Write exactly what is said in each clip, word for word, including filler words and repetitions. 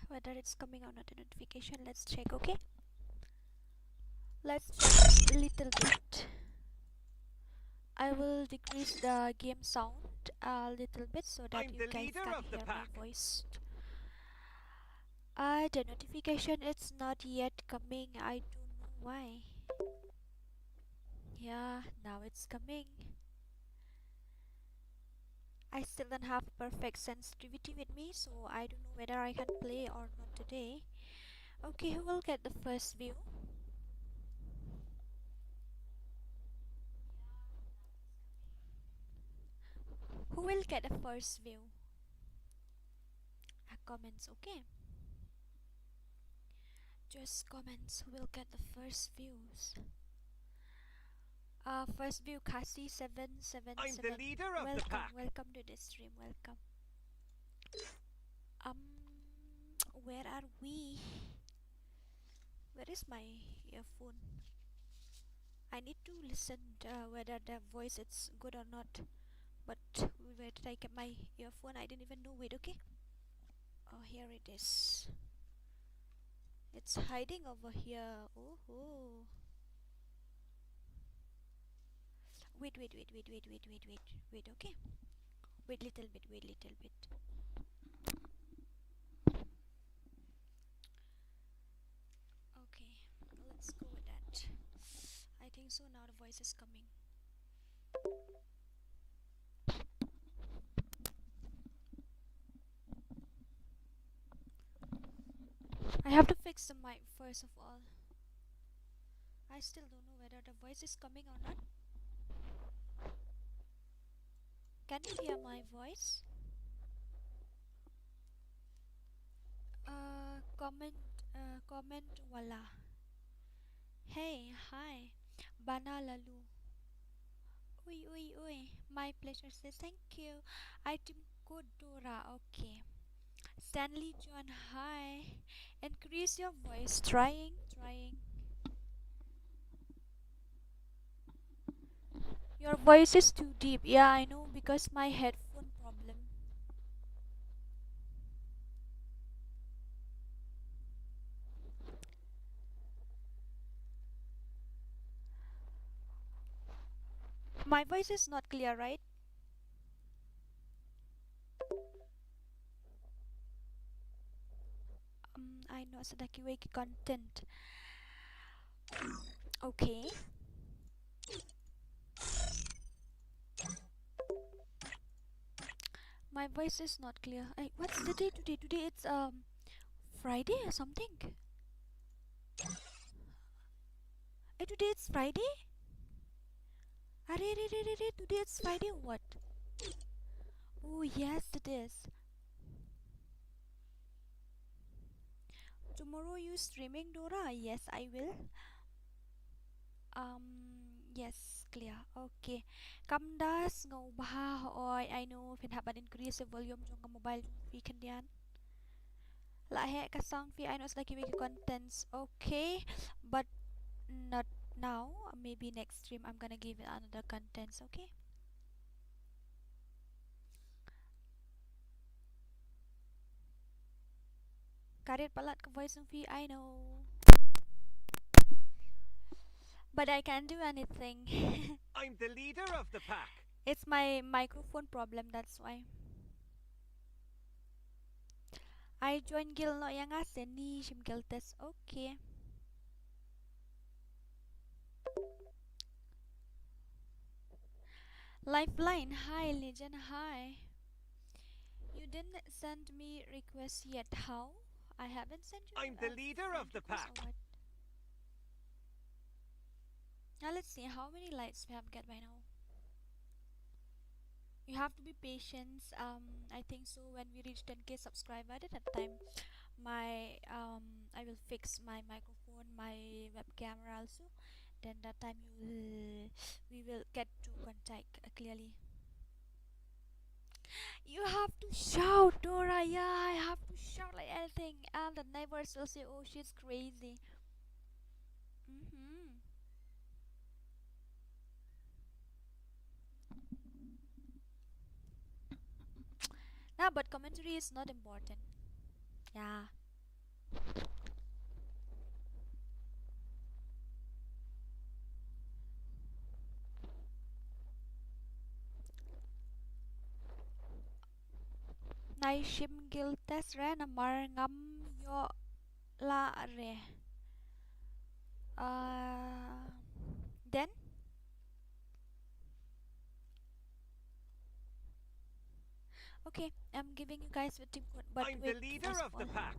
whether it's coming or not a notification. Let's check, okay? Let's check a little bit. I will decrease the game sound a little bit so that you guys can hear my voice. Uh, the notification, it's not yet coming. I don't know why. Yeah, now it's coming. I still don't have perfect sensitivity with me, so I don't know whether I can play or not today. Okay, who will get the first view? Who will get the first view? Uh, comments, okay. Just comments, who will get the first views? Uh, first view, Khasi seven seven seven. I'm the leader of the pack. Welcome, welcome to the stream, welcome. Um, where are we? Where is my earphone? I need to listen, uh, whether the voice is good or not. But where did I get my earphone? I didn't even know. Wait, okay. Oh, here it is. It's hiding over here. Oh, oh. Wait, wait, wait, wait, wait, wait, wait, wait, wait, okay? Wait little bit, wait little bit. Okay, let's go with that. I think so, now the voice is coming. I have to fix the mic first of all. I still don't know whether the voice is coming or not. Can you hear my voice? Uh, comment, uh, comment wala. Hey, hi. Bana lalu. Ui, ui, ui. My pleasure, say thank you. I think good, Dora. Okay. Stanley John, hi. Increase your voice. Trying, trying. Your voice is too deep. Yeah, I know, because my headphone problem. My voice is not clear, right? Um, ai noh sa da kiwei ki content. Okay. My voice is not clear. Hey, what's the day today? Today it's, um, Friday or something. Hey, today it's Friday? Are, are, are, are, are, today it's Friday or what? Oh, yes, it is. Tomorrow you streaming, Dora? Yes, I will. Um, yes, clear. Okay. Kam da sngew bha, oi, ai noh, phin hap ban increase volume jong ka mobile jong phi khyndiat. La heh ka sound phi, ai noh sa da kiwei ki contents. Okay, but not now. Maybe next stream I'm gonna give it another contents, okay? Ka rit palat ka voice jong phi, ai noh. But I can't do anything. I'm the leader of the pack. It's my microphone problem, that's why. Ai join guild noh ïa nga, seni shim guild test. Okay. Lifeline, hi. Legend, hi. You didn't send me request yet. How? I haven't sent you. I'm the leader of the pack. Now let's see how many likes we have get by now. You have to be patient. Um, I think so, when we reach ten K subscriber, at that time, my, um, I will fix my microphone, my web camera also. Then that time you will, we will get to contact, uh, clearly. You have to shout, Dora. Yeah, I have to shout like anything, and the neighbors will say, "Oh, she's crazy." Mm-hmm. Nah, but commentary is not important. Yeah. Nai shim guild test re namar ngam ïoh la re. Uh, then? Okay, I'm giving you guys waiting code, but I'm wait, the leader of the pack.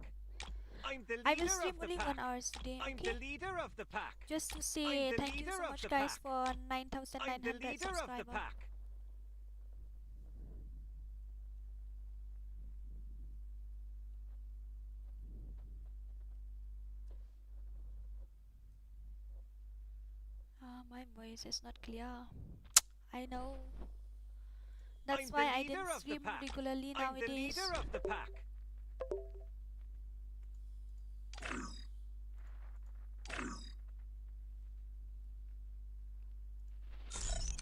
I'm the leader of the pack. I will stream only one hours today, okay? I'm the leader of the pack. Just to say thank you so much, guys, for nine thousand nine hundred subscribers. I'm the leader of the pack. Uh, my voice is not clear. I know. That's why I didn't stream regularly nowadays. I'm the leader of the pack.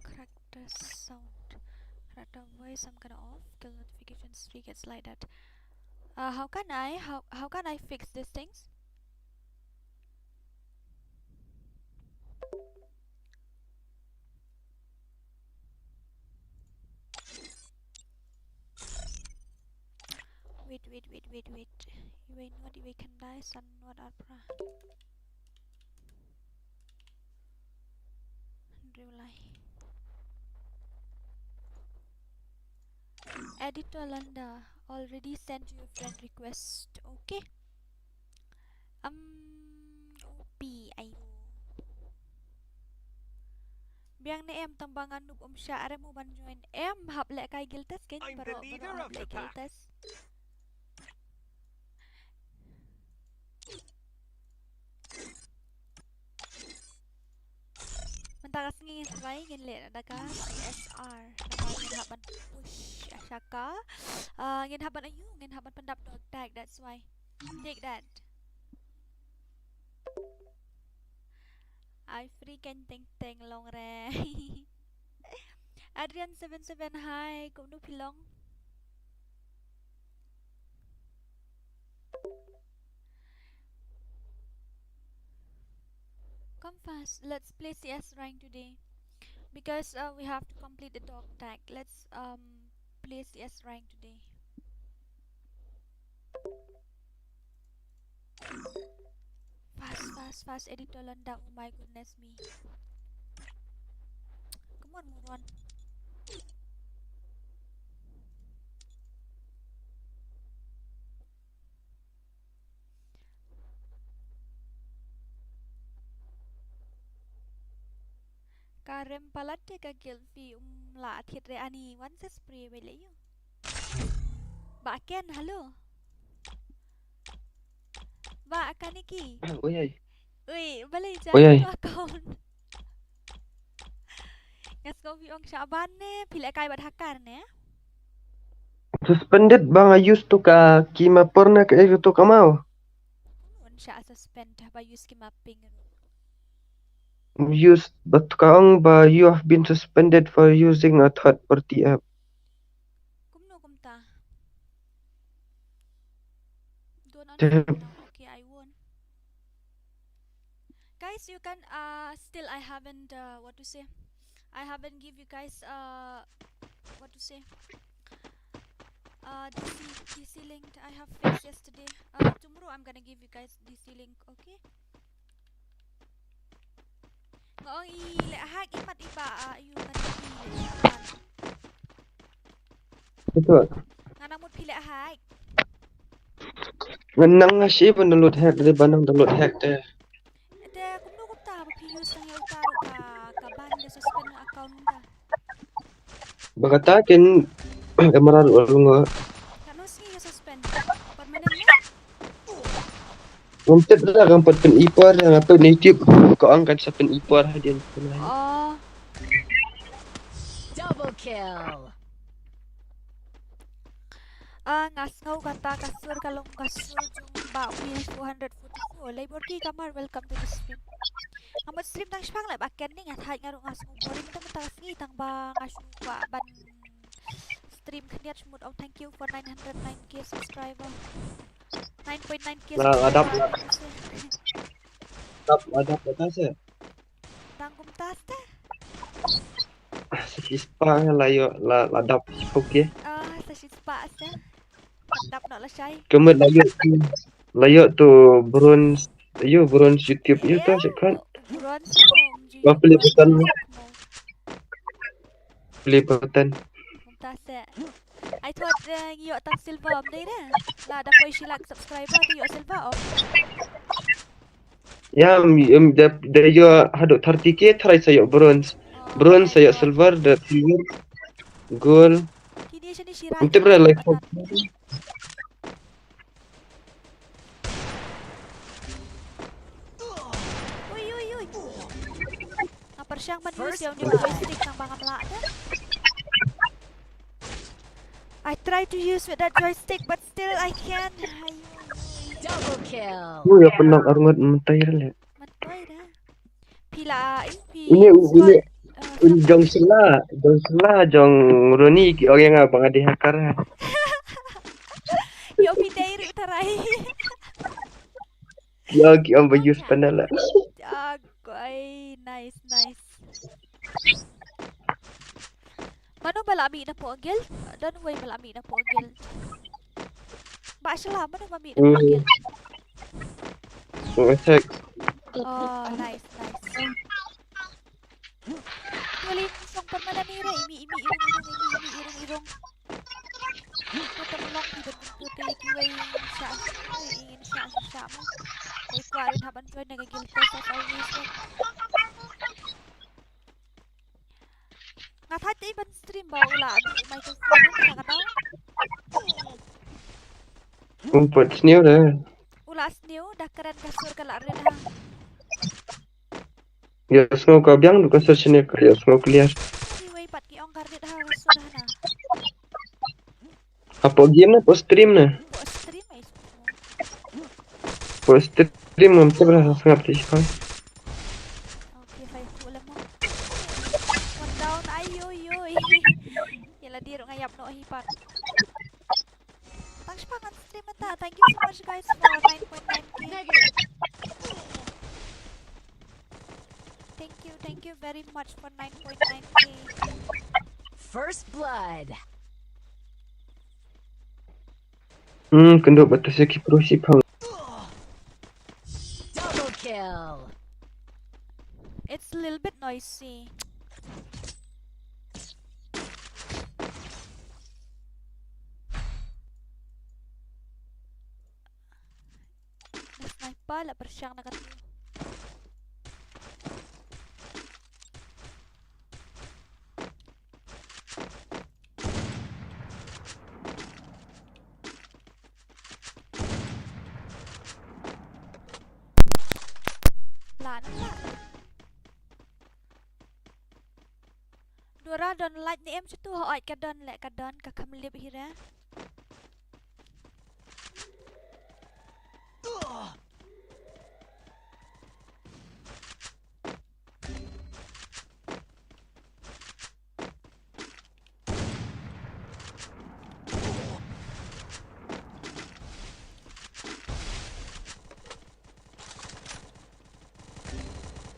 Character sound. Character voice, I'm gonna off. Kill notifications, free gets like that. Uh, how can I, how, how can I fix these things? Wait, wait, wait, wait, wait. Iwei Nuad, Iwei Khyndai, San Nuad Arpra. Hynriew lai. Editor Landa, already sent you a friend request. Okay. Um, O P, ayo. Biang ne em, tang ba nga noob ym shah re mo ban join. Em, hap leh kai guild test kein, baroh baroh hap leh guild test. Mynta ka sngi ngin try, ngin leh da ka C S R. Namar ngin hap ban push sha ka. Ah, ngin hap ban, ayu, ngin hap ban pyndap dog tag, that's why. Take that. Ai free kein teng teng long re. Adrian seven seven, hi, kumno phi long? Come fast, let's play C S rank today. Because, uh, we have to complete the dog tag. Let's, um, play C S rank today. Fast, fast, fast, editor Landa. Oh my goodness me. Come on, move on. Ka rem palat te ka guild, phi um lah thied re ani, wan sa spray beit leh ïoh. Bah Ken, hello. Bah Kaniki. Oi, oi. Ui, balei ja to account. Nga sngew phi ong shah ban ne, phi leh kai bad hacker ne? Suspended ba nga use to ka kima por ne ka, eh, to ka mau. Kumno un shah suspend ba use kima ping ruh. Use ba to ka ong ba you have been suspended for using a third party app. Kumno kumta? Don't unfriend now. Okay, I won't. Guys, you can, uh, still I haven't, uh, what to say? I haven't give you guys, uh, what to say? Uh, D C, D C link I have fixed yesterday. Uh, tomorrow I'm gonna give you guys D C link, okay? Nga ong i leh hack i mat i ba, ah, ayu kan i leh hack. Betul. Nga nang mut phi leh hack. Nga nang nga shi ban download hack, dei ban nang download hack te. Te kumno kumta ba phi use tang ïa uta ruh ka, ka ban, ka suspend account ka. Ba kata ken kamera ruh nga. Katno sngi ka suspend? Permanent ne? Ngam tip da, kam pat pyni por, nga tu na YouTube ka ong kan sa pyni por hadien. Oh. Double kill. Ah, nga sngew kata ka sur ka long ka sur jong Bah Will four hundred forty-four. Laibor ki kamar, welcome to the stream. Nga mut stream tang shipang leh ba ken ni, nga thait nga ruh nga sngew boring te mynta ka sngi tang ba nga shu kwah ban stream khyndiat shmut. Oh, thank you for nine hundred nine K subscriber. nine point nine K. La, la dap, la dap, la dap, la dap, eh. Tang kumta sa. Ah, sa shispah la ïoh, la, la dap, okay. Ah, sa shispah sa. Dap noh lashai. Ka mut la ïoh tu, la ïoh tu bronze, ïoh bronze YouTube, ïoh tu, eh, sha khot. Bronze mo, ba play button. Play button. Kumta sa. I thought, eh, ngi ïoh tang silver ym dei re. Lada poi shi lak subscriber te ïoh silver ym. Ïa, em, em, da, da ïoh haduh thirty K tharai sa ïoh bronze. Oh, bronze sa ïoh silver, da silver, gold. Kine shane shi rai. Ym tip re, like, atan. Ui, ui, ui. Nga pyrshang ban use ïa une u joystick tang ba ngam lah da. I try to use with that joystick, but still I can't. Ayo. Double kill. Ui, ïa pynlong arngut mynta ïa le. Mynta ïa da. Phi la, eh, phi ini, ini, uh, ini jong sela, jong sela, jong Roni ki ong ïa nga ba nga dei hacker. Ïoh phi dei ruh tharai. Ïa ki ong ba use panel la. Agoi, nice, nice. Mano ba la mih na poh guild? Don wei ba la mih na poh guild. Ba shala, mano ba mih na poh guild? Check. Oh, nice, nice. Tualin song permanen ni re, imi, imi, irung, irung, imi, imi, irung, irung. Ko ta long ki ban tu te ki wei sha, sha, sha, sha mo. Wei kwah rin hap ban join na ka guild pass as always. Nga thait te ban stream ba u la adu microphone na ka dau. Um pat sniew re. U la sniew da kren ka sur ka la red ha. Ïa sngew ka biang du ka sur sniew ka ïa sngew clear. Ki wei pat ki ong ka red ha ka sur ha na. Hapoh game ne, hapoh stream ne? Hapoh stream ai. Hapoh stream ngam tip lah, sngap te shipang. Okay, fine, cool mo. One down, ai oi oi. Ïa la dei ruh nga ïap noh hi pat. Tang shipang ngan stream mynta. Thank you so much guys for nine point nine K. Thank you, thank you very much for nine point nine K. First blood. Hmm, kynduh ba tu seki pro shipang. Double kill. It's a little bit noisy. Na sniper la pyrshang na katu. La na la. Dora don light ne em shuh tu, hooid ka don le ka don, ka kham lip hi re.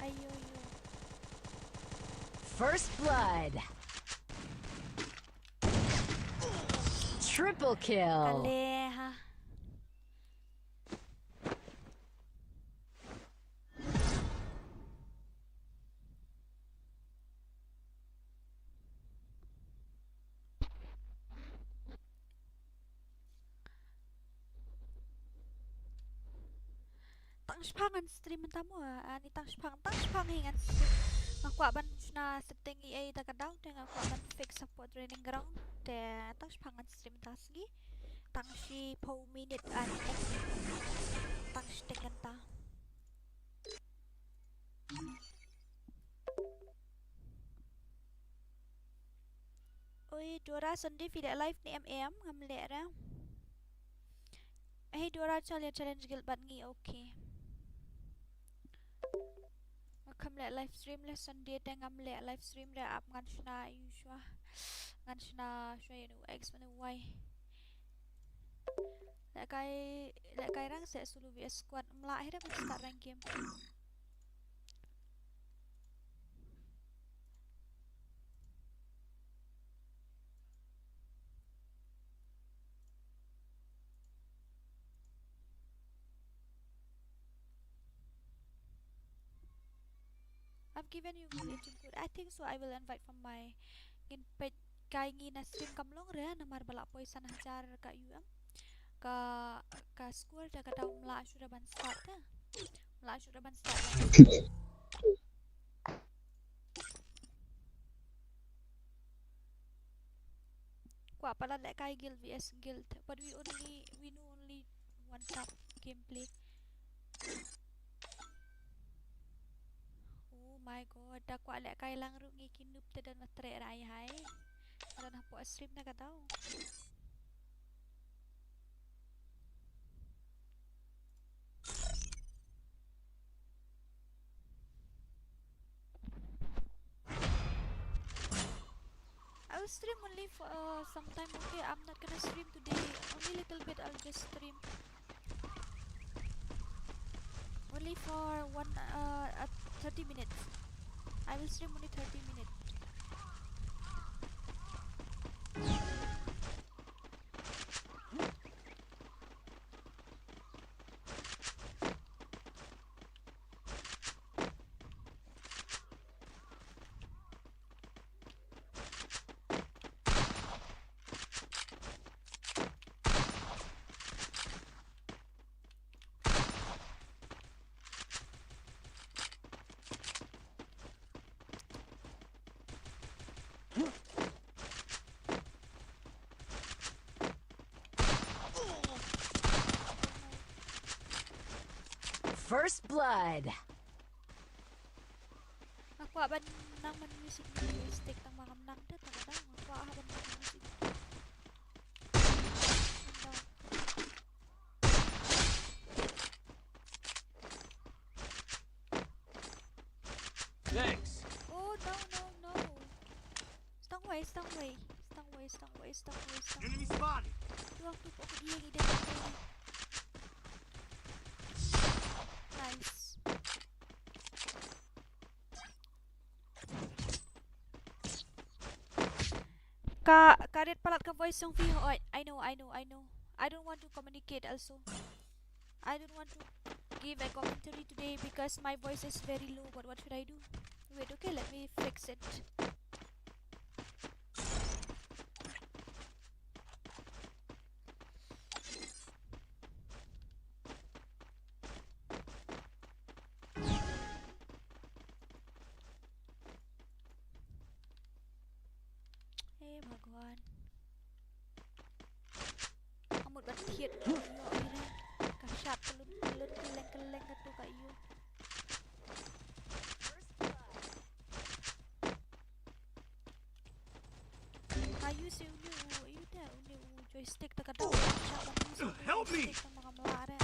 Ayo, yo. First blood. Triple kill. Kale ha. Tang shipang ngan stream mynta mo, ani tang shipang, tang shipang hi ngan stream. Nga kwah ban shna setting ei ei ta ka daw, te nga kwah ban fix hapoh training ground, te tang shipang ngan stream mynta sngi. Tang shiphew minit ani. Tang shiteng mynta. Oi, Dora, Sunday phi leh live ne em em, ngam leh re. Hei Dora, chal ïa challenge guild bad ngi, okay. Nga kham leh live stream le Sunday te, ngam leh live stream re, ap ngan shna ïa u shuwa. Ngan shna shuwa ïa u X mane u Y. Lehkai, lehkai rang seh solo V S squad. Mlah hi re ban start rank game. I've given you my agent code. I think so. I will invite from my, ngin peit kai ngi na stream kam long re namar ba la poi san hajar ka U M. Ka, ka squad da ka dau mlah shuh da ban start da. Mlah shuh da ban start da. Kwah palat lehkai guild V S guild, but we only, we know only one tap gameplay. Oh my god, da kwah lehkai lang ruh ngi ki noob te don ba treh rai hai. Don hapoh stream na ka dau. I will stream only for, uh, some time. Okay, I'm not gonna stream today. Only little bit. I'll just stream. Only for one, uh, uh, thirty minutes. I will stream only thirty minutes. First blood. Nga kwah ban nang man music ni, stick tang ma ngam nang te, tang dang nga kwah ha ban nang music. Thanks. Oh, no, no, no. Stang wei, stang wei. Stang wei, stang wei, stang wei, stang wei. Enemy spotted. Tuang tu pok dia ni dia. Nice. Ka, ka ret palat ka voice jong phi, oh, I, I know, I know, I know. I don't want to communicate also. I don't want to give a commentary today because my voice is very low, but what should I do? Wait, okay, let me fix it. He Bhagwan. Amut ban thied ïoh hi re. Ka shap ka lun ka lun ka leng ka leng ka tu ka ïoh. Ka use uni u, uni u te, uni u joystick ta ka dau. Help me! Joystick ta ma ka mla re.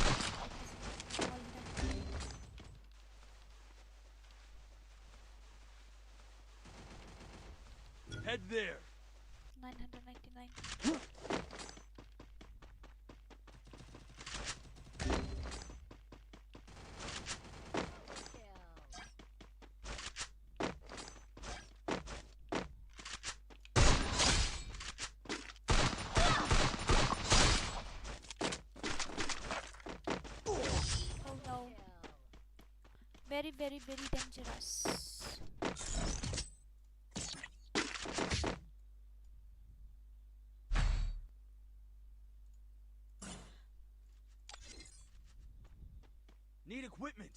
Head there. Nine hundred ninety-nine. Oh no. Very, very, very dangerous. Need equipment.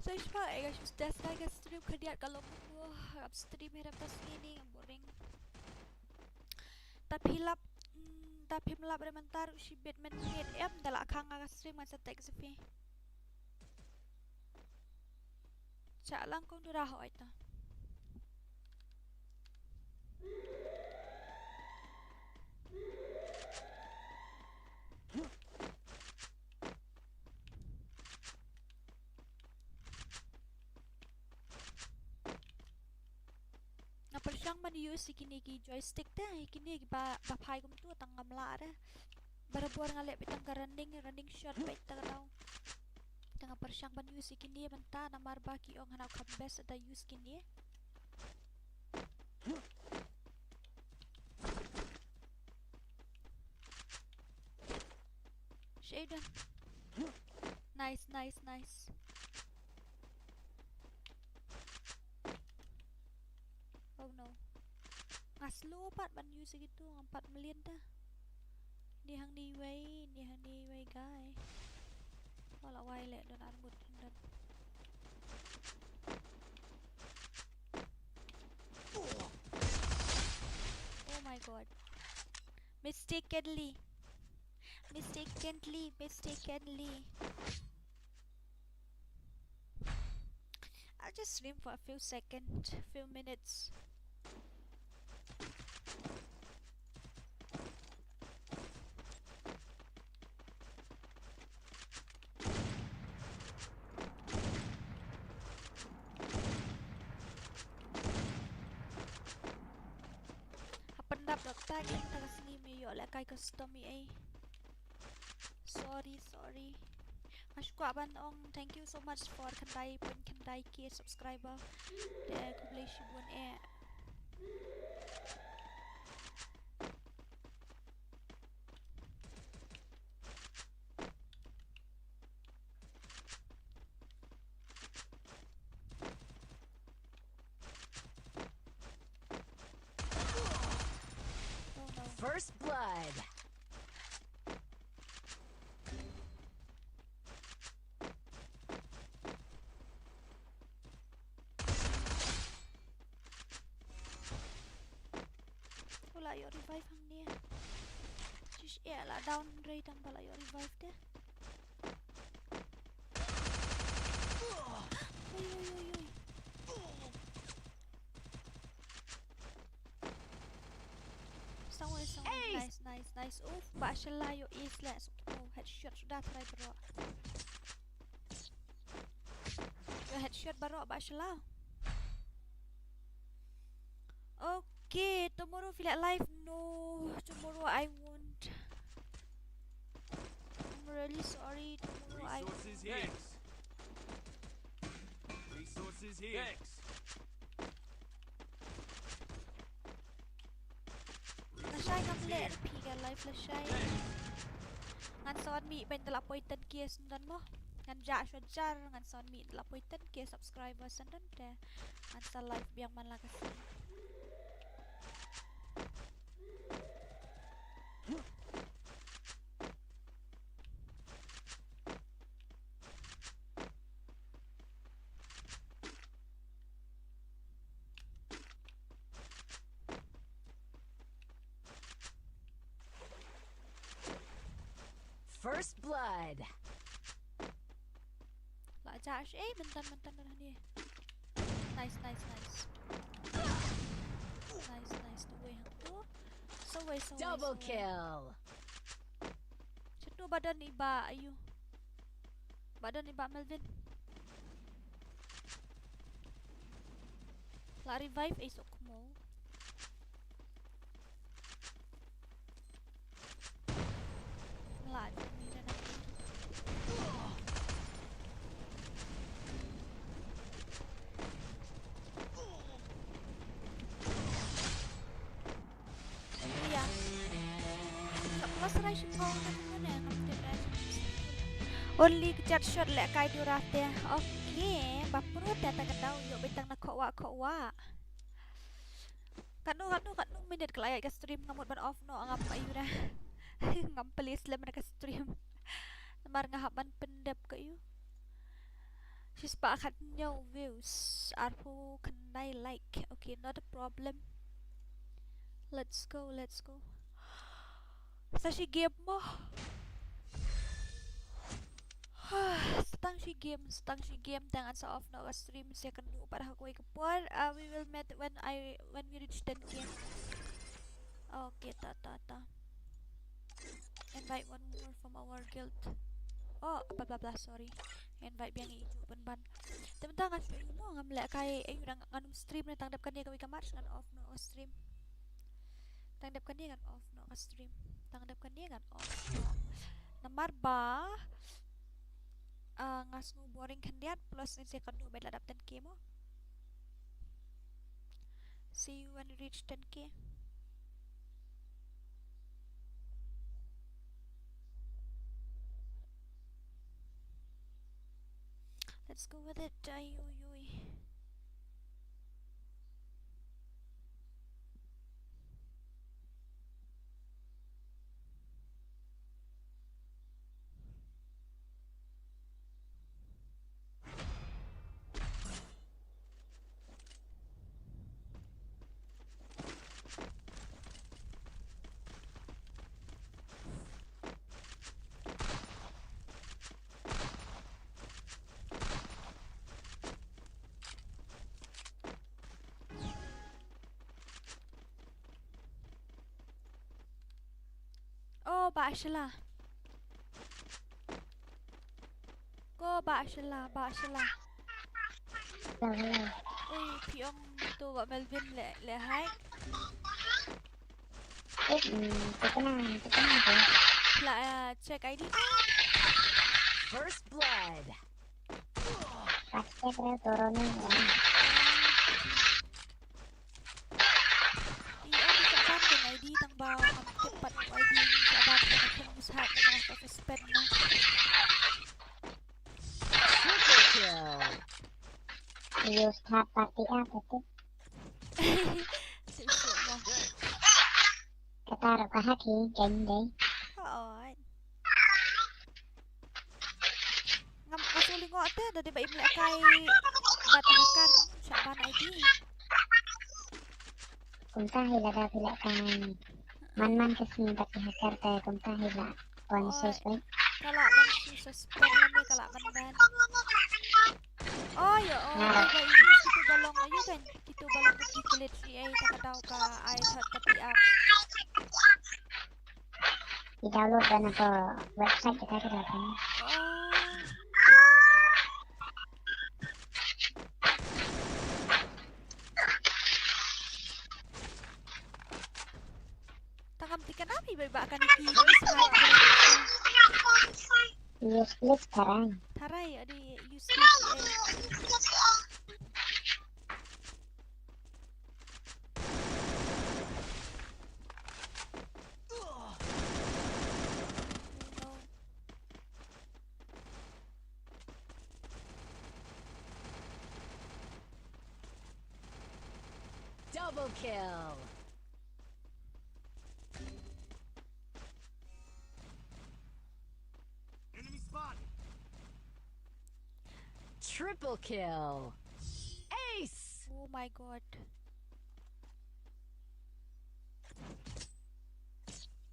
So, shuwa, eh, guys, just test ka stream khyndiat ka long mo, ap stream hi rap tas ngini, boring. Ta phi lap, mm, ta phim lap re mynta ruh shibit minit em, da la khang ka stream ngan sa text phi. Cha lang kong dura hoi ta. Nga pyrshang ban use use ïa kine ki joystick te, ïa kine ki ba, ba phai kumtu tang ngam lah re. Barabor nga leh beit tang ka running, running shot beit tang ka daw. Tang nga pyrshang ban use ïa kine mynta namar ba ki ong hana u kham best da use kine. Shaden. Nice, nice, nice. Oh no. Nga slow pat ban use ïa kitu, ngam pat mlien ta. Ni hangne iwei, ni hangne iwei guy. Wala wai leh don armut don. Oh my god. Mistakenly. Mistakenly, mistakenly. I'll just stream for a few seconds, few minutes. Hapdeng dap dok ta kin ta ka sngi me ïoh leh kai custom ei. Sorry, sorry. Nga shu kwah ban ong thank you so much for khyndai point khyndai K subscriber. Te khublei shibun eh. Oh no. First blood. Wala ïoh revive hangne. Shish, eh, la down hynrei tang ba la ïoh revive te. Oi, oi, oi, oi. Sawai, sawai. Ace. Nice, nice, nice. Uf, ba shala ïoh ace leh. Oh, headshot suda try bro. Ïoh headshot baroh ba shala. Okay, tomorrow phi leh live? No, tomorrow I won't. I'm really sorry. Tomorrow I won't. Resources here. Thanks. Resources here. Thanks. Lashai ngam leh phi ka live lashai. Ngan sa wan mih ban da la poi ten K syndon mo. Ngan jah shuwa jar ngan sa wan mih da la poi ten K subscriber syndon te ngan sa live biang man la ka sngi. First blood. La jah shi, eh, mynta, mynta, mynta ni. Nice, nice, nice. Nice, nice, tu wei hangtu. Sawai, sawai, double sawai. Kill. Satu badan iba, ayu. Badan iba Melvin. La revive, eh, sok mo. Only ka jet shot leh kai dura te. Okay, ba pro te ta ka daw ïoh beit tang na khowa khowa. Katno, katno, katno minit ka la ïaid ka stream nga mut ban off noh ngam ayu re. Ngam plie slem na ka stream. Namar nga hap ban pyndep ka ïu. Shispah khathynñiew views, arphew khyndai like. Okay, not a problem. Let's go, let's go. Sa shi game mo. Sa tang shi game, sa tang shi game, te ngan sa off noh ka stream, sa ïakynduh pat ha kawei ka por. Uh, we will meet when I, when we reach ten K. Okay, ta, ta, ta. Invite one more from our guild. Oh, bla, bla, bla, sorry. Invite biang i ju pynban. Te mynta nga shu ïohi mo ngam lehkai, eh, ngan ym stream ne, tang dep kane kawei ka match ngan off noh ka stream. Tang dep kane ngan off noh ka stream. Tang dep kane ngan off noh. Namar ba, ah, nga sngew boring khyndiat, plus ngin sa ïakynduh ba la dap ten K mo. See you when reach ten K. Let's go with it. Ay, uy, uy. Oh, Bah Shela. Ko Bah Shela, Bah Shela. Oi, phi ong to Bah Melvin leh, leh hai. Eh, hmm, to kena, to kena to. La, eh, check I D. First blood. Basket re turun ni. Ïa, ïa, ïa, ban ïa I D tang ba ngam tip pat ïa I D ïa ban ïa, ïa, ïa, ïa, ïa, ïa, suspend na. Triple kill. Use third party app itu. Sip sip mo. Kata ruh ka hack hi, kan dei. Hooid. Ngam, nga shu lyngngoh te, da dei ba im lehkai bad hacker, shah ban I D. Kumta hi lada phi lehkai man man ka sngi bad ki hacker te kumta hi la wan suspend. Ka lah ban suspend lane ka lah ban ban. Oh, ïa, oh, nga ba use kitu ba long, ïa kan, kitu ba long ki glitch, ïa, ïa, ta ka daw ka ai third party app. I download da na ka website kita ka daw kan. Oh. Tangam ti kana phi bai ba kan ki. Use glitch tharai. Tharai, adi use glitch, eh. Double kill. Enemy spotted. Triple kill. Ace. Oh my God.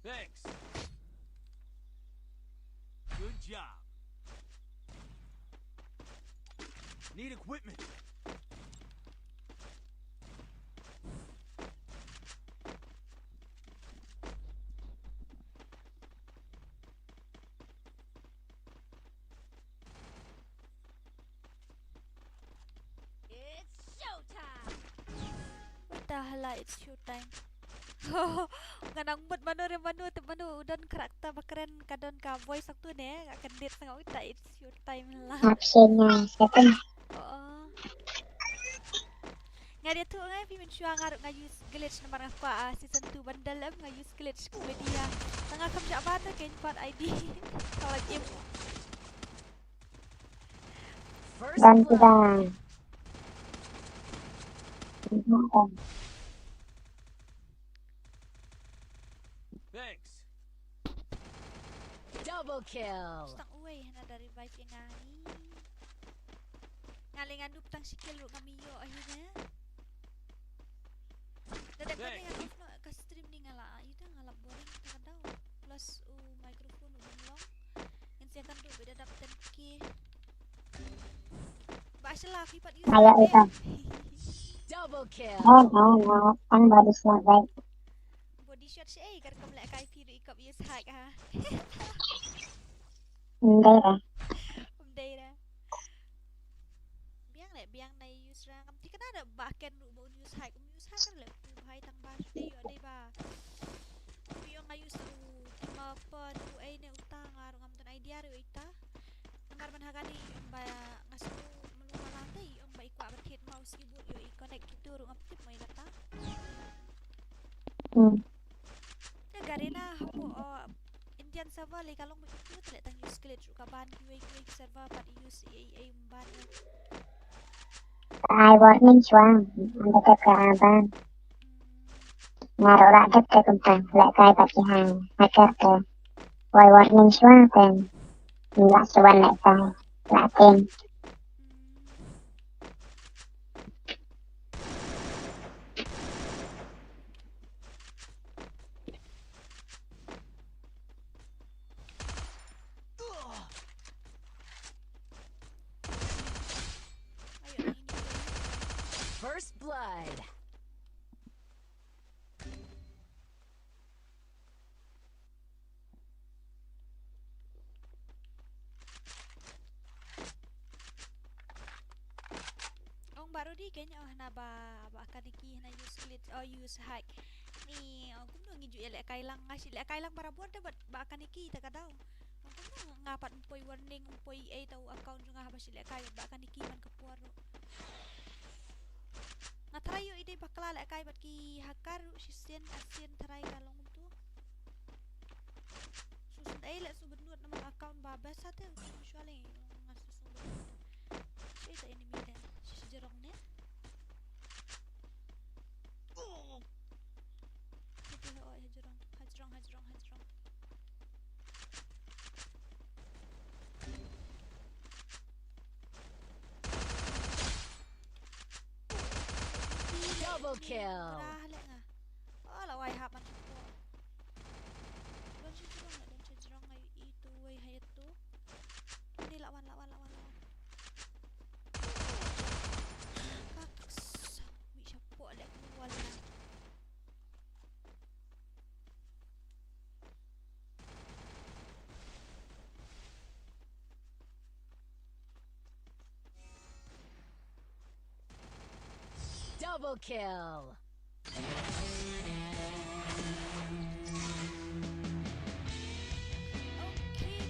Thanks. Good job. Need equipment. It's showtime. What the hell, it's showtime. Nga nang mut mano re mano te mano u don karakter ba kren ka don ka voice actor ne, nga kyndit sngewbha, it's showtime la. Option nga, second. Oh. Nga dia tu nga phi mynshuwa nga ruh nga use glitch namar nga kwah, ah, season two bundle em nga use glitch comedy ïa. Nga kham shah ban te kein pat I D. Ka la im. First blood. Thanks. Double kill. Stang uwei hana da revive ïa nga ni. Nga leh nga noob tang shi kill ruh ngam ïoh ahi ne. Da dep kane nga off noh ka stream ni nga la, ita nga la boring ta ka daw. Plus u microphone u bym long. Ngin sa ïakynduh bad da dap ten K. Ba shala phi pat use. Ayo ita. Double kill. No, no, no. Tang body shot, right? Body shot shi ei, kar kam leh kai phi ruh i kop ïa sha ka. Ym dei re. Ym dei re. Yang na use ra ngam tip kane da ba ken ruh ba un use hike, um use hike kan le u bhai tang ba shu dei ïoh dei ba. Ïoh nga use u tima pon u ei ne uta nga ruh ngam don idea ruh ita. Namar ban ha kane ïoh ba nga shu melu ma lante ïoh ba i kwah ban thied mouse keyboard ïoh i connect kito ruh ngam tip mo i kata. Hmm. Te Garena hapoh, uh, Indian server lei ka long ba itu te leh tang use glitch ruh ka ban kiwei kiwei ki server pat use ei ei ban. Ai warning shuwa, anda ka ka ban. Nga ruh la dep te kumta, leh kai pat ki hang, hacker te. Wai warning shuwa te. Nga shuwa leh kai, la tem. First blood. Ong baru di kenya oh na ba ba kane ki na use glitch oh use hack. Ni ong kumno ngi ju ïa leh kai lang nga shi leh kai lang barabor da ba ba kane ki ta ka daw. Ong kumno nga pat mpoi warning mpoi ei ta u account jong nga haba shi leh kai ba kane ki man ka por. Nga try ïoh i dei bakla leh kai bad ki hacker ruh shisien ka sien try ka long tu. Su sien ei leh su benut namar account ba best ha te u shu leh nga su su benut. Shi ta enemy leh shi shi jerong ne. Hajrong, hajrong, hajrong, hajrong. Double kill. Dah lek nga. Oh, la wai hap man. Don shi jrong, don shi jrong ngai itu wai hai itu. Ni lawan, lawan, lawan, lawan. Kaks. Wi shapo lek wal na. Double kill. Okay, okay.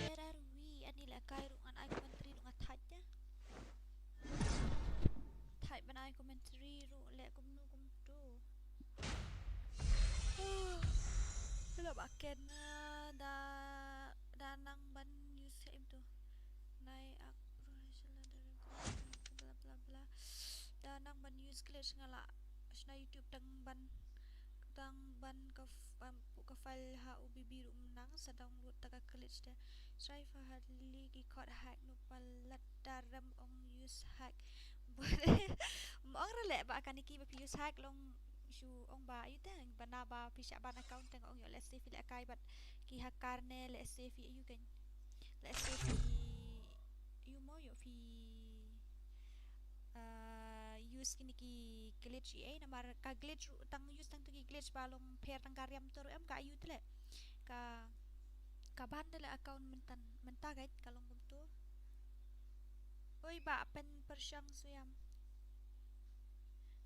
Where are we? Ani leh kai ruh ngan ai commentary ruh nga thait ya. Thait ban ai commentary ruh leh kumno kumto. Hello ba ken, ah, da da nang ban use ka im tu. Nai ak bla bla bla. Da nang ban use glitch nga la shna YouTube tang ban tang ban ka f-, ban pu ka file ha u B B ruh nang sa download ta ka glitch te. Try fa ha li ki code hack nu palat da rem ong use hack. Ong re leh ba kane ki ba phi use hack long shu ong ba ayu te ba na ba phi shah ban account te ong ïoh leh se phi leh kai bad ki hacker ne leh se phi ayu ken leh se phi yu mo ïoh phi, ah, use kine ki glitch ei namar ka glitch ruh tang use tang tu ki glitch ba long pher tang ka riam tu ruh em ka ayu te leh ka ka ban te leh account mynta mynta ka long kumtu. Oi ba pen pyrshang suyam.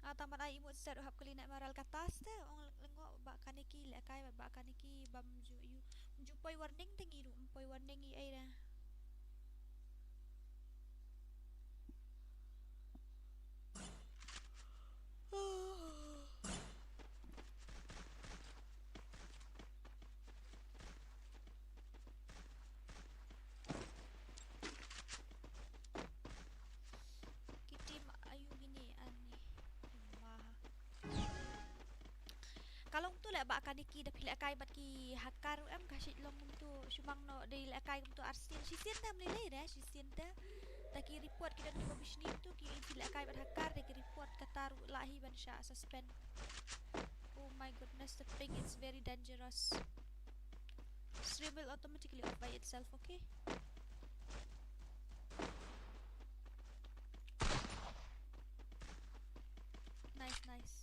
Nga tang ban ai emote set u hap kali na maral kata ste ong lengo ba kane ki leh kai ba kane ki bam ju yu ju poi warning te ngi ruh poi warning i ai da. Ki team ayu kine ani. Wah. Ka long tu leh ba kane ki da phi leh kai bad ki hacker em ka shit long tu shu mang no dei leh kai tu arsien shisien da mlei lei da shisien da. Da ki report ki don ki ba bishni tu ki phi leh kai bad hacker da ki report kata ruh lah hi ban sha suspend. Oh my goodness, the ping is very dangerous. Stream will automatically off by itself, okay? Nice, nice.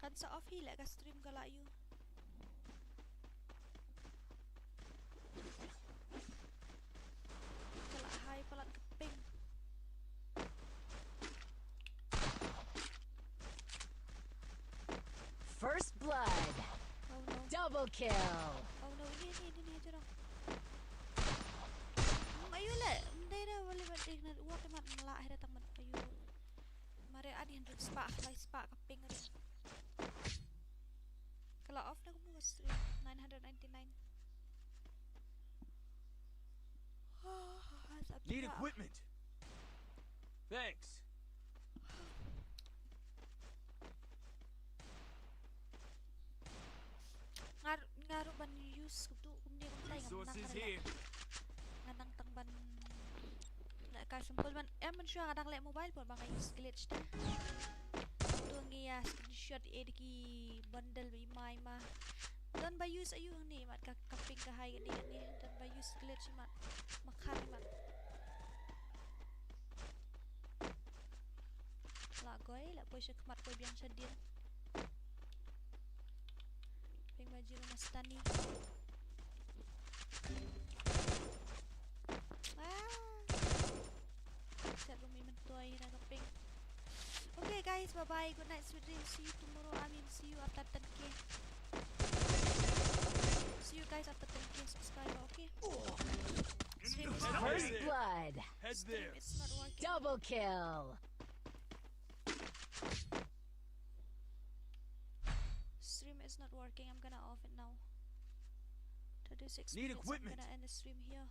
Kan sa off hi leh ka stream ka la ïu. Ka la hai palat ka ping. Double kill. Oh no, ini ini ini ini aja dong. Hmm, ayo le, ndai da wali bat deh na uat mat mala akhirnya teman ayo. Mare adi hundred spa, lai spa kaping ri. Kala off na kumu stream nine hundred ninety-nine. Need equipment. Thanks. Ngar ngaru ban use kutu kumne kumtai ngam nang Resources kare. Here. Ngan nang tang ban la ka simple ban em man shuwa nga dang leh mobile pun ba nga use glitch te. Tu ngi ïa screenshot eh da ki bundle ba i mai ma. Don ba use ayu ni mat ka kaping ka hai ni ni don ba use glitch mat makhar mat. La goi la poi sha khmat poi biang sha din. Ping ba jiro mastani. Ah. Set rumi mentoi na kaping. Okay guys, bye bye. Good night, sweet dreams. See you tomorrow. I mean, see you after ten K. See you guys after ten K subscriber, okay? Stream is not Hey First there. blood. Heads there. It's not working. Double kill. Stream is not working. I'm gonna off it now. Thirty-six Need minutes. Equipment. I'm gonna end the stream here.